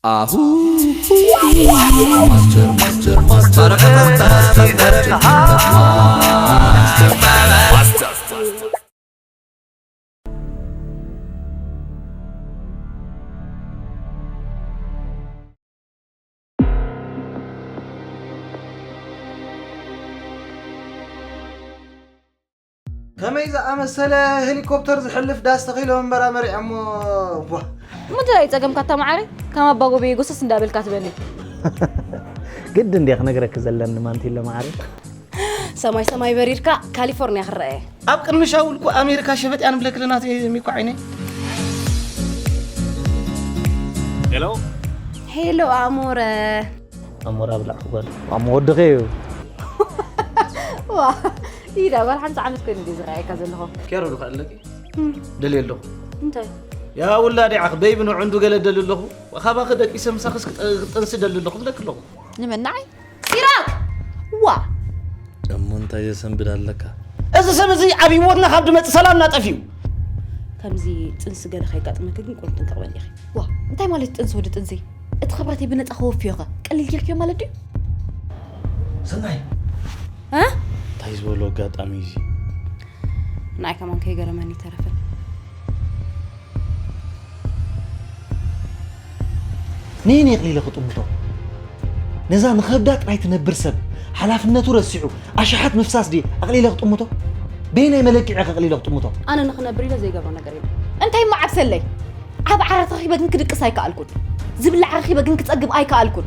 ኣሁ ማስተር ማስተር ማስተር ከመይ ዝኣመሰለ ሄሊኮፕተር ዝሕልፍ ዳስ ተኺሎም በራበሪ እሞ። ቧ። እሞ እንታይ እዩ ጸገምካ ኣታ መዓረይ? ከም ኣባ ጎበየ ጎሰስ እንዳበልካ ትበኒ። ግድ እንድየ ክነግረኪ ዘለኒ ማንቲለ መዓረይ። ሰማይ ሰማይ በሪርካ ካሊፎርኒያ ክረአ። ኣብ ቅድሚ ሻውል እኮ ኣሜሪካ ሸበጥ እያ ንብለኪ ኣለና ሚኮ ዓይነይ። ሄሎ ሄሎ ኣሞረ። ኣሞራ ብላዕ ክበል ኣሞ ወድኸ እዩ። ዋ ኢዳ ጓል ሓምሳ ዓመት ኮይኑ ድዩ ዝረኣየካ ዘለኹ? ኬሮ ዶ ኣለኪ ደልየ ኣለኹ። እንታይ? ያ ውላድ ዓኽ በይብ ንዑንዱ ገለ ደል ኣለኹ። ካባኺ ደቂሰ ምሳኽስ ክጠንሲ ደል ኣለኹ ብለክ ኣለኹ። ንመናዓይ ሲራክ ዋ እሞ እንታይ ዘሰንብድ ኣለካ? እዚ ሰብ እዚ ኣብ ህይወትና ካብ ድመጽእ ሰላምና ጠፊኡ። ከምዚ ጥንሲ ገለ ከይጋጥመኪ ግን ቁሩብ ጥንቅቕ በሊ ኢኺ። ዋ እንታይ ማለት ጥንሲ ወዲ ጥንሲ? እቲ ክብረተይ ብነጻ ከወፍዮ ኸ ቀሊል ጌርክዮ ማለት ድዩ? ሰናይ እ? እንታይ ዝበሎ ኣጋጣሚ እዚ? ንዓይ ከማን ከይገረመኒ ተረፈ። ነየን የቕሊለ ክጥምቶ? ነዛ ንኸብዳ ጥራይ ትነብር ሰብ ሓላፍነቱ ረሲዑ ኣሽሓት ምፍሳስ ድየ ኣቕሊለ ክጥምቶ? በየናይ መለክዒ ከቕሊለ ክጥምቶ? ኣነ ንኽነብር ኢለ ዘይገብሮ ነገር የለን። እንታይ እሞ ዓብሰለይ? ዓብ ዓራት ረኺበ ግን ክድቅስ ኣይከኣልኩን። ዝብላዕ ረኺበ ግን ክጸግብ ኣይከኣልኩን።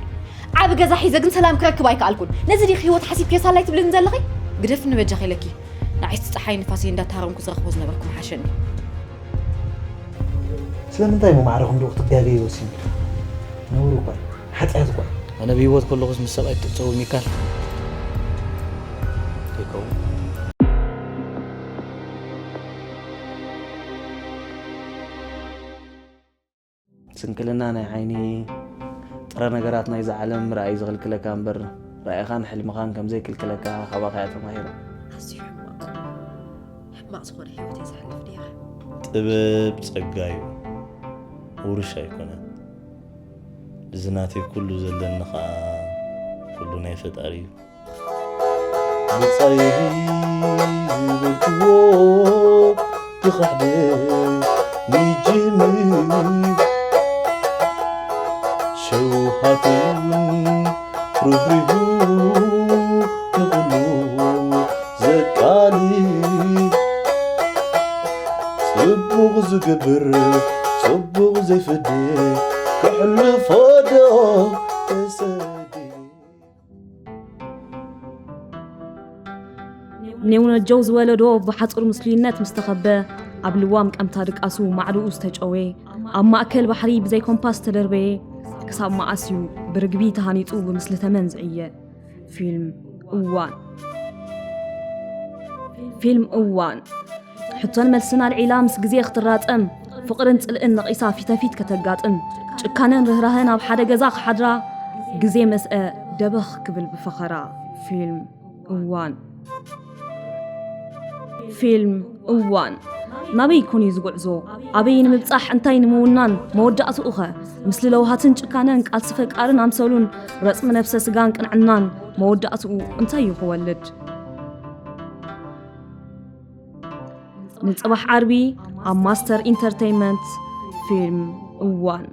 ዓብ ገዛ ሒዘ ግን ሰላም ክረክብ ኣይከኣልኩን። ነዚ ዲኺ ህይወት ሓሲብክዮ ሳላይ ትብልኒ ዘለኺ? ግደፍኒ በጃኺ ኢለኪ። ንዓይስ ጸሓይ ንፋስ እንዳተሃረምኩ ዝረኽቦ ዝነበርኩ ምሓሸኒ። ስለምንታይ እሞ ማዕረ ክንድኡ ክትጋገይ ወሲንኪ? ነውሪ እኳ እዩ። ሓጢኣት እኳ እዩ። ኣነ ብህይወት ከለኹስ ምስ ሰብኣይ ትዕጸው ሚካል ከይከውን። ስንክልና ናይ ዓይኒ ጥረ ነገራት ናይዛ ዓለም ራእይ ዝኽልክለካ እምበር ራእይኻን ሕልምኻን ከምዘይክልክለካ ካባኻ እያ ተማሂረ። ኣዝዩ ሕማቕ ሕማቕ ዝኾነ ህይወት እየ ዘሕልፍ ነይረ። ጥበብ ጸጋ እዩ፣ ውርሻ ኣይኮነን። እዚ ናተይ ኩሉ ዘለኒ ኸኣ ኩሉ ናይ ፈጣሪ እዩ። ብጻይ ዝበልክዎ ክኻሕደይ ንጅምር ሸውሃተይ እውን ርህሪሁ ንኹሉ ዘቃልል ጽቡቕ ዝገብር ጽቡቕ ዘይፈድይ ከሕልፎ ዶ ተሰድይ። ኔውነጀው ዝወለዶ ብሓጹር ምስሉይነት ምስ ተኸበ፣ ኣብ ልዋም ቀምታ ድቃሱ ማዕድኡ ዝተጨወየ፣ ኣብ ማእከል ባሕሪ ብዘይ ኮምፓስ ዝተደርበየ፣ ክሳብ መኣስ እዩ ብርግቢ ተሃኒጹ ብምስሊ ተመን ዝዕየ? ፊልም እዋን። ፊልም እዋን። ሕቶን መልስን ኣልዒላ ምስ ግዜ ክትራጸም፣ ፍቕርን ጽልእን ነቒሳ ፊተፊት ከተጋጥም፣ ጭካነን ርህራህን ኣብ ሓደ ገዛ ክሓድራ፣ ግዜ መስአ ደበኽ ክብል ብፈኸራ። ፊልም እዋን። ፊልም እዋን። ናበይ ኮን እዩ ዝጉዕዞ? ኣበይ ንምብጻሕ? እንታይ ንምውናን? መወዳእትኡ ኸ? ምስሊ ለውሃትን ጭካነን፣ ቃልሲ ፈቃርን ኣምሰሉን፣ ረጽሚ ነብሰ ስጋን ቅንዕናን፣ መወዳእትኡ እንታይ እዩ ክወልድ? ንጽባሕ ዓርቢ ኣብ ማስተር ኢንተርተይንመንት ፊልም እዋን።